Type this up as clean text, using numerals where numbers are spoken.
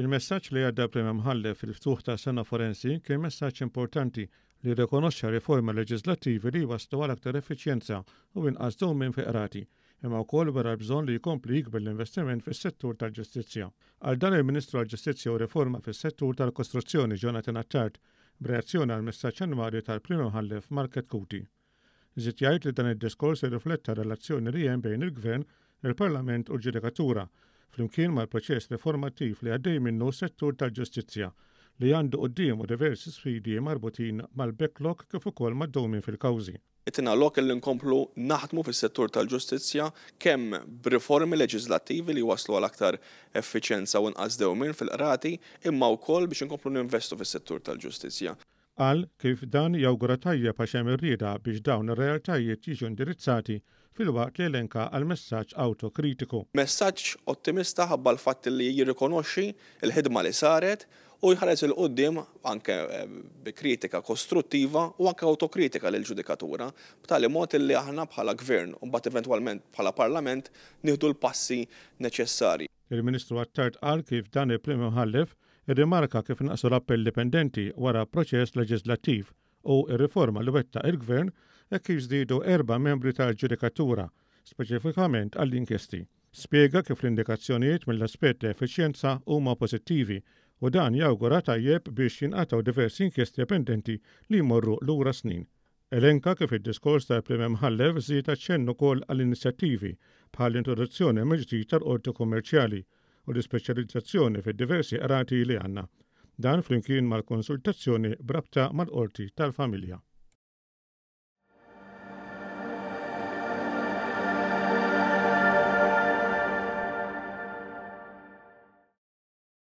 Il-messaġġ li għadda l-Prim Imħallef fil-ftuħ tas-sena forensi kien messaġġ importanti li rrikonoxxa riformi leġiżlattivi li jwasslu għal aktar effiċjenza u inqas dewmien fil-qrati, imma wkoll wera l-bżonn li jkompli jikber l-investiment fis-settur tal-ġustizzja. Qal dan il-Ministru għall-Ġustizzja u Riforma fis-Settur tal-Kostruzzjoni Jonathan Attard b'reazzjoni għall-messaġġ annwali tal-Prim Imħallef Mark Chetcuti. Żied jgħid li dan id-diskors irrifletta r-relazzjoni li hemm bejn il-Gvern, il-Parlament u l-ġudikatura, flimkien mal-proċess riformattiv li għaddej minnu s-settur tal-ġustizzja, li għandu quddiemu diversi sfidi marbutin mal-backlog kif ukoll mad-dewmien fil-kawżi. Itina lok li nkomplu naħdmu fis-settur tal-ġustizzja kemm b'riformi leġiżlattivi li jwasslu għal aktar effiċjenza u inqas dewmien fil-qrati imma wkoll biex inkomplu ninvestu fis-settur tal-ġustizzja. Qal kif dan jawgura tajjeb għax hemm ir-rieda biex dawn ir-realtajiet jiġu indirizzati filwaqt li elenka għal messaġġ awtokritiku. Messaġġ ottimista ħabba l-fatt li jirrikonoxxi l-ħidma li saret u jħares 'il quddiem anke bi kritika kostruttiva u anke awtokritika lill-ġudikatura b'tali mod li aħna bħala Gvern u mbagħad eventwalment bħala Parlament nieħdu l-passi neċessarji. Il-Ministru Attard qal kif dan il-Prim Imħallef irrimarka kif naqsu l-appelli pendenti wara proċess leġiżlattiv u r-riforma li wettaq il-Gvern hekk kif żdiedu erba' membri tal-ġudikatura, speċifikament għall-inkjesti. Spjega kif l-indikazzjonijiet mill-aspett ta' effiċjenza huma pożittivi u dan jawgura tajjeb biex jinqatgħu diversi inkjesti pendenti li jmorru lura snin. Elenka kif id-diskors tal-Prim Imħallef żied aċċenn ukoll għal inizjattivi bħall-introduzzjoni mill-ġdid tal-Qorti Kummerċjali u l-ispeċjalizzazzjoni fid-diversi qrati li għandna. Dan flimkien mal-konsultazzjoni b'rabta mal-Qorti tal-Familja.